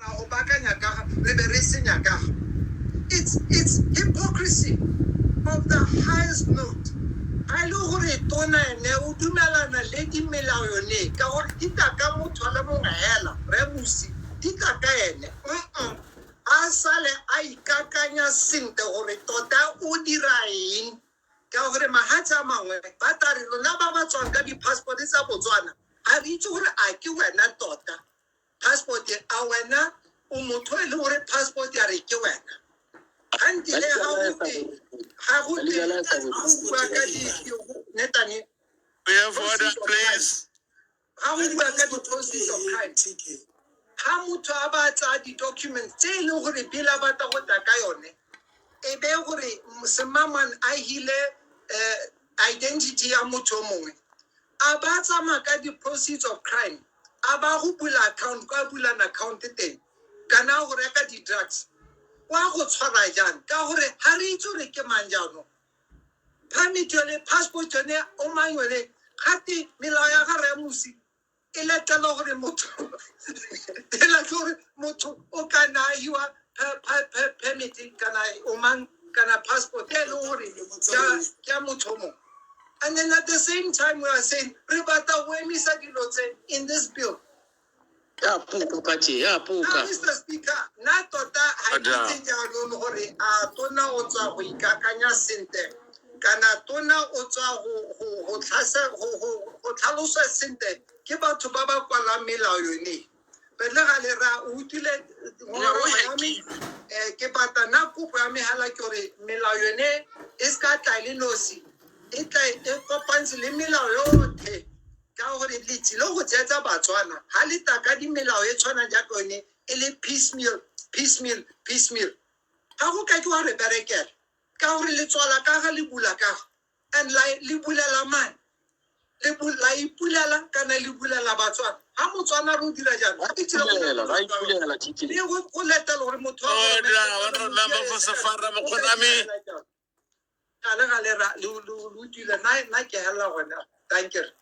Go baakanya kaga re be re senya kaga. It's hypocrisy of the highest note. Ga e le gore tona ene o dumelana le dimelao yone, ka gore di tla ka motho a le mongwe hela, re Musi, di tla ka ene, a sale a ikakanya sentle gore tota o dira eng, ka gore mahatshe a mangwe ba tla re lona ba ba tswang ka di-passport tsa Botswana, ga re itse gore a ke wena tota passport, a wena o motho e le gore passport ya re ke wena. Gantile ga go te go bua ka di netane. We have order, please. Ga go bua ka di-proceeds of crime, ga motho a ba tsaya di-documents tse e leng gore pele a batla go tla ka yone, e be gore semamane a hile identity ya motho o mongwe, a ba tsamaya ka di-proceeds of crime, a ba go bula account kwa bulang account teng kana go reka di-drugs, wa go tshwara jang? Ka gore ga re itse gore ke mang jaanong. Permit yone, passport yone, o mang yone? Gate melao ya ga Remusi e letlela gore motho, e letlela gore motho o ka na hiwa permit kana o mang kana passport e leng gore ke ya motho o mongwe, and then at the same time we are saying re batla go emisa dilo tse in this bill. Ya puka phathi, ya puka. Mr Speaker, nna tota ga ke itse jaanong gore a tona o tswa go ikakanya sentle kana tona o tswa go tlhalosa sentle ke batho ba ba kwalang melao yone. But le gale ra o utlwile ngongorego ya me. Ke batla nna, kopo ya me hela ke gore melao yone e se ka tla e le nosi, e tla e kopantse le melao yotlhe, ka gore le tsile go tseetsa Batswana ga le tla ka dimelao e tshwanang jaaka yone e le piecemeal, piecemeal, piecemeal, ga go ka ke wa re berekela, ka gore le tswala ka ga le bula ka ga, and le bulela mane la ipulela kana le bulela Batswana. Ga Motswana re o dira jalo, Ba e tsile go ipulela, ba ipulela, TK. Le go letela gore motho wa Order, honorable member for Sefara Mokonami. Gale gale ra le utlwile, nna ke hela gona, dankie.